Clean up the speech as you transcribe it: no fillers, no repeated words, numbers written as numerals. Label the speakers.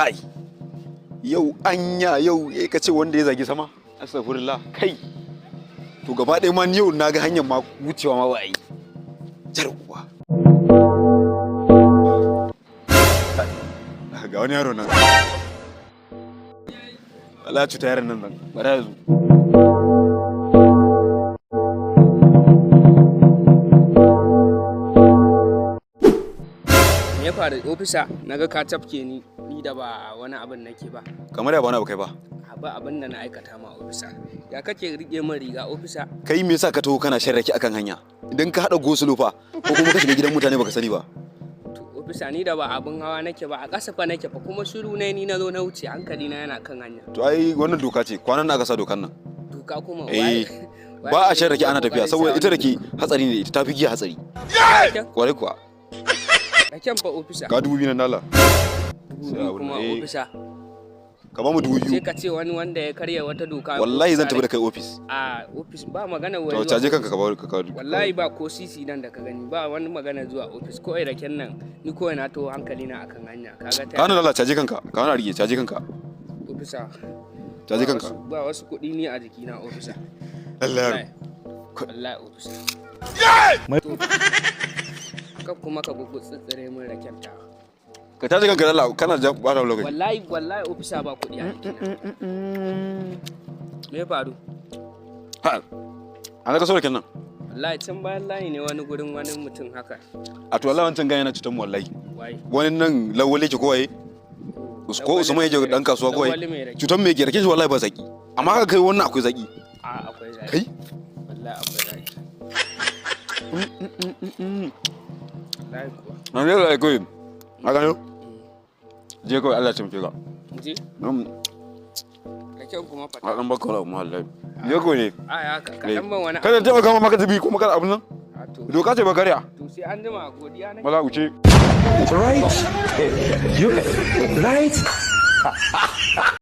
Speaker 1: Kai, yau anya yau ya ka ce wanda ya zagi sama. Astagfirullah. Kai, to gaba ɗaya ma ni yau na ga hanyar ma wucewa ma ba a yi jar uba. Ga wani yaro nan, Allah ya cuta yaron nan, zan bari ya zo.
Speaker 2: Me ya faru, ofisa? Naga ka tafke ni, ni da ba wani abin nake ba.
Speaker 1: Kamar ya ba wani abu kai ba?
Speaker 2: Ba abin da na aikata ma, ofisa. Ya kake rike min riga, ofisa?
Speaker 1: Kai, me yasa ka taho kana shan rake akan hanya? Idan ka hada go-slow fa, ko kuma ka shiga gidan mutane baka sani ba?
Speaker 2: To ofisa, ni da ba abin hawa nake ba, a ƙasa fa nake fa, kuma shiru ne ni na zo na wuce, hankali na yana kan hanya.
Speaker 1: To ai wannan doka ce, kwanan nan aka sa dokan nan.
Speaker 2: Doka kuma?
Speaker 1: Eh, ba a shan rake ana tafiya, saboda ita rake hatsari ne, ita tafi giya hatsari. Kwarai kuwa.
Speaker 2: Raken fa, ofisa.
Speaker 1: Ka 2000 nan dala.
Speaker 2: 2000 kuma?
Speaker 1: Eh.
Speaker 2: Ofisa.
Speaker 1: Ka ba mu dubu
Speaker 2: Sai
Speaker 1: biyu.
Speaker 2: ka ce wani wanda ya karya wata doka.
Speaker 1: Wallahi zan tafi da kai ofis.
Speaker 2: A ofis ba magana wai
Speaker 1: To
Speaker 2: zuwa.
Speaker 1: Caje kanka ka ba ka.
Speaker 2: Wallahi ba ko sisi nan da ka gani, ba wani magana zuwa ofis ko raken nan. Ni kawai na to hankali na akan hanya, kaga ta.
Speaker 1: Ka hana dala, caje kanka, ka hana rige, caje kanka.
Speaker 2: Ofisa.
Speaker 1: Caje
Speaker 2: Ba
Speaker 1: kanka.
Speaker 2: Ba wasu kuɗi ni a jikina, ofisa.
Speaker 1: Allah.
Speaker 2: Wallahi, ofisa. Ka kuma ka gugu tsitsire min raken ta.
Speaker 1: Ka caje kanka dala, kana ja ba lokaci.
Speaker 2: Wallahi, wallahi ofisa, ba kuɗi a jikina. Me ya faru?
Speaker 1: Ha, an ka so raken nan?
Speaker 2: Wallahi can bayan layi ne, wani gurin wani mutum haka.
Speaker 1: A to wallahi wancan gane yana cutar mu wallahi.
Speaker 2: Wai?
Speaker 1: Wani nan lawale ke kowaye ko Usman yake dan kasuwa
Speaker 2: Lawali
Speaker 1: kawai.
Speaker 2: Mai rake.
Speaker 1: Cutar mai rake shi wallahi ba zaki, amma haka kai wannan akwai zaki.
Speaker 2: A akwai zaki.
Speaker 1: Kai.
Speaker 2: Wallahi akwai zaki, wallahi kuwa.
Speaker 1: Na ne da kai a gano je kawai, Allah ya taimake ka.
Speaker 2: Je. Raken kuma fata.
Speaker 1: A dan baka wala mu wallahi je kawai ne.
Speaker 2: A ya ka kaɗan ban wani.
Speaker 1: Kada taimaka maka tabi kuma kada abun nan.
Speaker 2: A to.
Speaker 1: Doka ce ba karya.
Speaker 2: To sai an jima, godiya nake.
Speaker 1: Mala wuce.
Speaker 3: Right? You right?